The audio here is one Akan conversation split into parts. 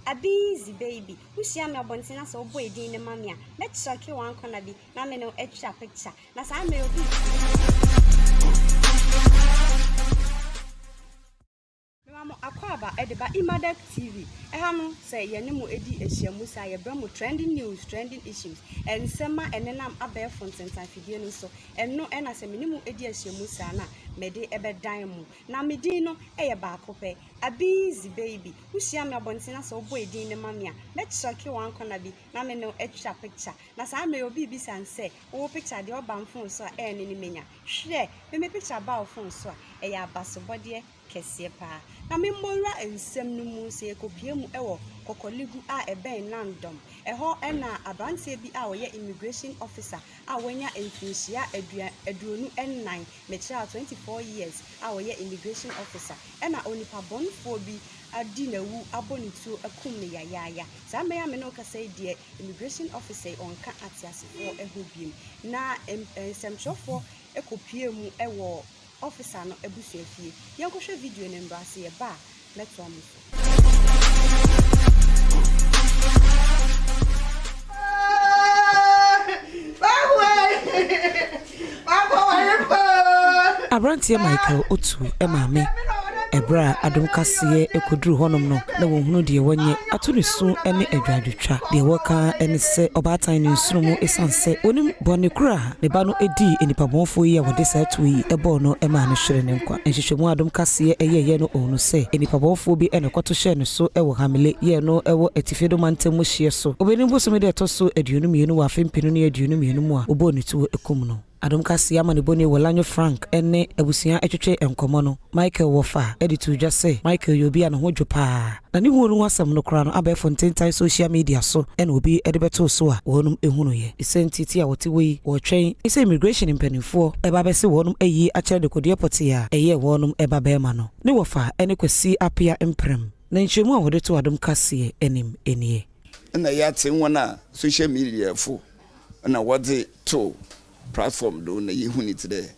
Abizi baby, wohyia me abɔnten na sɛ wobɔ edin no ma me a, mɛkyerɛke w'ankɔna bi na me ne wo atwa picture. Na saa mmerɛ obi. Mema mo akwaaba de ba Imadec TV. Ɛha no, sɛ yɛne mo di ahyiamu saa a, yɛbrɛ mo trending news, trending issues, nsɛm a ɛnenam abɛɛfo ntentan fidie no so. Ɛno na sɛ me ne mo di ahyiamu saa no a, mede bɛdan mo. Na me din no yɛ baako pɛ, Abizi baby. Wohyia me abɔnten na sɛ wobɔ edin no ma me a, mɛkyerɛke w'ankɔna bi na me ne wo atwa picture. Na saa mmerɛ yi obi rebisa no sɛ, wo picture deɛ ɔba me phone so a ɛɛne ne menya? Hwɛ! Me me picture ba wo phone so a, ɛyɛ abasobɔdeɛ kɛseɛ paa. Na me mmɔwura nsɛm no mu sɛ yɛkɔpue mu wɔ Kɔkɔligu a ɛbɛn Nandom. Ɛhɔ na aberanteɛ bi a ɔyɛ immigration officer a wanya mfirinhyia 24, mekyerɛ a 24 years a ɔyɛ immigration officer ɛna onipa bɔnefoɔ bi adi n'awu abɔ ne tuo akum no yayaaya. Saa mmerɛ yi a me ne wo kasa yi deɛ immigration officer yi ɔnka ateasefoɔ ho biom. Na nsɛmtwerɛfoɔ kɔpuee mu wɔ officer no abusuafie. Yɛnkɔhwɛ video no mmra, sɛ yɛba a mɛtoa mo so. Aberanteɛ Michael Otu maame. Ɛberɛ a Adom Kaseɛ kɔduruu hɔnom no, na wɔnhunu deɛ wɔnyɛ, ato ne su ne adwadwotwa. Deɛ wɔka ara ne sɛ ɔbaatan no nsono mu ɛsiane sɛ ɔnim bɔne korɔ a ne ba no dii nnipabɔnfoɔ yi a wɔde saa tuo yi bɔɔ no maa no hweree ne nkwa. Nhwehwɛmu a Adom Kaseɛ yɛeɛ no ɔhunu sɛ nnipabɔnfoɔ bi na ɛkɔto hyɛɛ ne so wɔ Hamile yɛɛ no wɔ Atifido mantam mu hyeɛ so. Ɔbɛnim bosome da ɛtɔ so 22 wɔ afe mpenu ne 22 mu a wɔbɔɔ ne tuo kum no. Adom Kaseɛ amanebɔni Worlanyo Frank ne abusua twetwee nkɔmmɔ no, Michael wɔfa de too dwa sɛ Michael yɛ obi a ne ho dwo paa, na ne wuo no ho asɛm no koraa no abɛɛfo ntentan social media so na obi de bɛtoo so a wɔnom hunuiɛ. Ne sɛ nti a wɔte hɔ yi wɔretwɛn sɛ immigration mpaninfoɔ ba abɛse wɔnom ayie akyerɛ dekodeɛ pɔtee a ɛyɛɛ wɔnom ba barima no. Ne wɔfa ne Kwasi Apea Mprem. Na nkyerɛmu a wɔde too Adom Kaseɛ anim nie. Nna yɛatse hɔn a social media fo na wɔdze too platform do na yehunii tse dɛ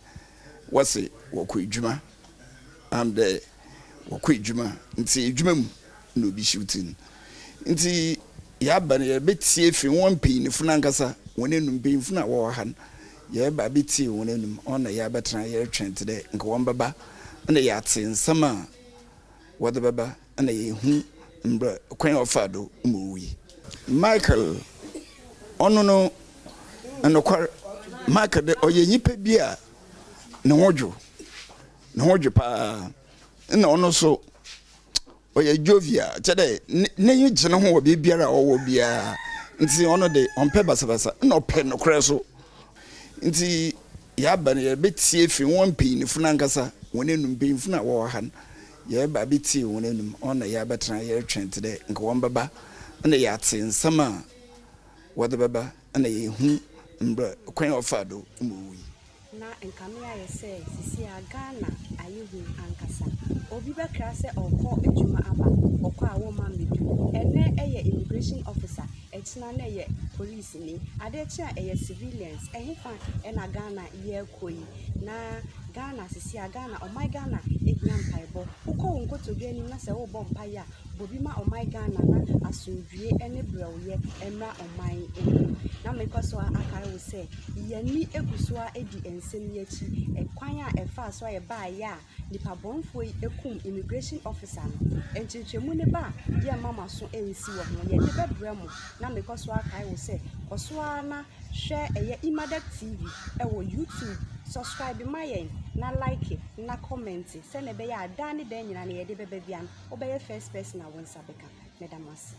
wɔse wɔkɔ edwuma, am dɛ wɔkɔ edwuma ntsi edwuma mu na obi hyew tsir no. Ntsi yɛaba no yɛrebetsie fi hɔn mpanyinfo no ankasa hɔn enum, mpanyinfo no a wɔwɔ ha no yɛreba abetsie hɔn enum, hɔn na yɛabɛtsena yɛrotweɔn tse dɛ nka wɔmbɛba na yɛatse nsɛm a wɔdze bɛba na yeehu mbrɛ kwan a ɔfaa do ma owui. Michael, ɔno no, nokwar, Michael de ɔyɛ nyimpa bi a no ho dwo, no ho dwo paa. Nna ɔno so ɔyɛ jovial, kyerɛ dɛ n'enyi gye no ho wɔ beebiara a ɔwɔ biara. Ntsi ɔno de ɔmmpɛ basabasa, nna ɔpɛ nokwar so. Ntsi yɛaba no yɛrebetsie efi hɔn mpanyimfo no ankasa hɔn enum, mpanyimfo no a wɔwɔ ha no, yɛreba abetsie hɔn enum, hɔn na yɛabɛtsena yɛrotweɔn tse dɛ nka wɔmbɛba na yɛatse nsɛm a wɔdze bɛba na yeehu mbrɛ kwan a ɔfaa do ma owui. Na nkame ayɛ sɛ sisi a Ghana ayɛ hu ankasa. Obi bɛkra sɛ ɔrekɔ adwuma aba, ɔkɔ a wɔmma mmɛdu. Ɛnnɛ ɛyɛ immigration officer, ɛkyena na ɛyɛ polisini, adeɛ kye a ɛyɛ civilians. Ɛhefa na Ghana yɛrekɔ yi? Na Ghana sisi a Ghana, ɔman Ghana hia mpaebɔ. Wokɔ wo nkotodwe anim na sɛ worebɔ mpaeɛ a, bɔ bi ma ɔman Ghana na asomdwoeɛ ne brɛwyɛ mmra ɔman yi mu. Na mekɔ so ara akae wo sɛ, yɛn ani gu so ara di nsɛm yi akyi. Kwan a ɛfaa so a ɛbaeɛ a nipabɔnefoɔ yi kum immigration officer no, nkyerɛkyerɛmu no ba a, yɛmma mo aso nsi wɔ ho. Yɛde bɛbrɛ mo. Na mekɔ so ara kae wo sɛ, kɔ so ara na hwɛ ɛyɛ Imadec TV wɔ YouTube. Subscribe ma yɛn na like na comment sɛdeɛ ɛbɛyɛ a daa ne daa nyinaa no yɛde bɛba biara no, wobɛyɛ first person a wo nsa bɛka. Meda mo ase.